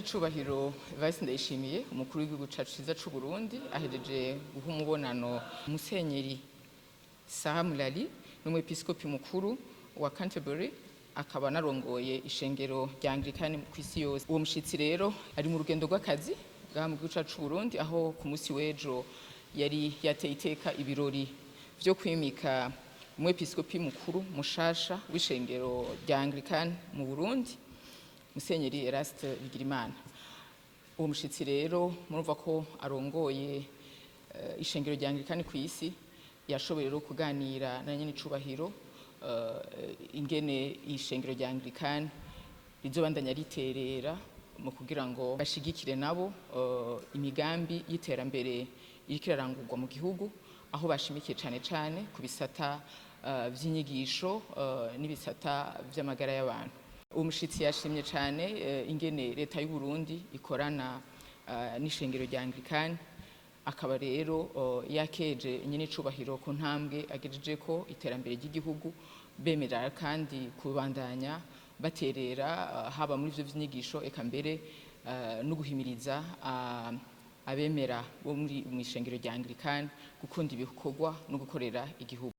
Nyenicubahiro Evariste Ndayishimiye, umukuru w'igihugu cacu ciza c'u Burundi, ahejeje guha umubonano Musenyeri Sarah Mullally, n'umwepiskopi mukuru wa Canterbury, akaba anarongoye ishengero rya Anglikani kw'isi yose. Uwo mushitsi rero ari mu rugendo rw'akazi bwa mu gihugu cacu c'u Burundi, aho ku munsi w'ejo yari yateye iteka ibirori vyo kwimika umwepiskopi mukuru mushasha w'ishengero rya Anglikani mu Burundi, Musenyeri Eraste Bigirimana. Uwo mushitsi rero murumva ko arongoye ishengero rya Anglikani kw'isi, yashoboye rero kuganira na nyenicubahiro ingene ishengero rya Anglikani rizobandanya riterera mu kugira ngo bashigikire nabo imigambi y'iterambere iriko irarangurwa mu gihugu, aho bashimikiye cane cane ku bisata vy'inyigisho n'ibisata vy'amagara y'abantu. Uwo mushitsi yashimye cane ingene leta y'u Burundi ikorana n'ishengero rya Anglikani, akaba rero yakeje nyenicubahiro ku ntambwe agejejeko iterambere ry'igihugu, bemerera kandi kubandanya baterera haba muri ivyo vy'inyigisho, eka mbere no guhimiriza abemera bo muri mw'ishengero rya Anglikani gukunda ibikorwa no gukorera igihugu.